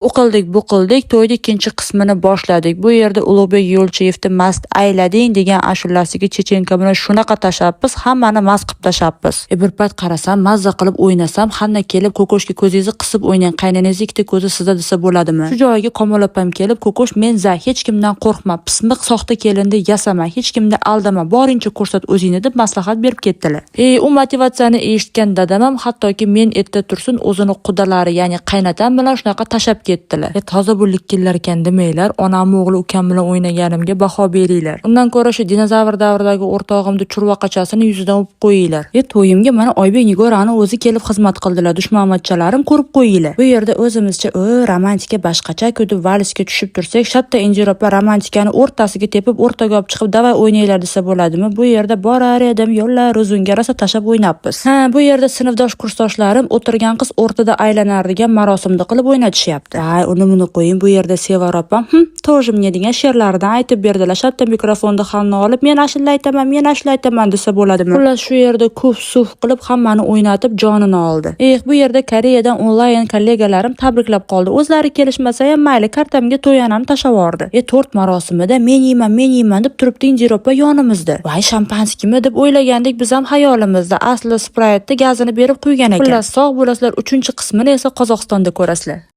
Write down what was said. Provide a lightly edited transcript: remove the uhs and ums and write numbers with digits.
U qildik, bu qildik, to'yni ikkinchi qismini boshladik. Bu yerda Ulug'bek Yo'lchiyevni "Mast aylading" degan ashulasiga чеченка bilan shunaqa tashlabmiz, hammani mast qilib tashlabmiz. Bir payt qarasam, mazza qilib o'ynasam, hamma kelib, "Ko'koshga ko'zingizni qisib o'ynang, qaynanangizni ikkita ko'zi sizda", desa bo'ladimi? Shu joyiga Komil opam kelib, "Ko'kosh, men za, hech kimdan qo'rqma, pismiq soxta kelinni yasama, hech kimni aldama, boringcha ko'rsat o'zingni", deb maslahat berib ketdilar. U motivatsiyani eshitgan dadam ham, hattoki men erta tursin, o'zini qudalari, ya'ni qaynatam bilan shunaqa tashlab ketdilar. Toza bu likillarkan demanglar, onam o'g'li ukam bilan o'ynaganimga baho beringlar. Undan ko'ra shu dinozavr davridagi o'rtog'imni churvaqachasini yuzidan o'pib qo'yinglar. To'yimga mana Oybek, Nigorani o'zi kelib xizmat qildilar. Dushmanvachchalarim, ko'rib qo'yinglar. Bu yerda o'zimizcha romantika boshqacha-ku deb valsga tushib tursak, shatta Indira opa romantikani o'rtasiga tepib, o'rtaga olib chiqib, "Давай o'ynanglar", desa bo'ladimi? Bu yerda "Borar edim yo'llar uzunga" rosa tashlab o'ynabmiz. Ha, bu yerda sinfdosh kursdoshlarim "O'tirgan qiz o'rtada aylanar" degan marosimni qilib o'ynatishyapti. Ay, uni buni qo'ying, bu yerda Sevara opam "Тоже мне" degan she'rlaridan aytib berdilar. Shatta mikrofonni hamma olib, "Men ashula aytaman, men ashula aytaman", desa bo'ladimi? Xullas, shu yerda kuf suf qilib hammani o'ynatib jonini oldi. Eh, bu yerda Koreyadan onlayn kollegalarim tabriklab qoldi. O'zlari kelishmasa ham mayli, kartamga to'yanani tashlab yubordi. Tort marosimida "Men yeyman, men yeyman", deb turibdi Indira opa yonimizda. Voy, shampanskimi deb o'ylagandik biz ham xayolimizda. Asli Sprite'ni gazini berib quygan ekan. Xullas, sog' bo'lasizlar, 3-qismini esa Qozog'istonda ko'rasizlar.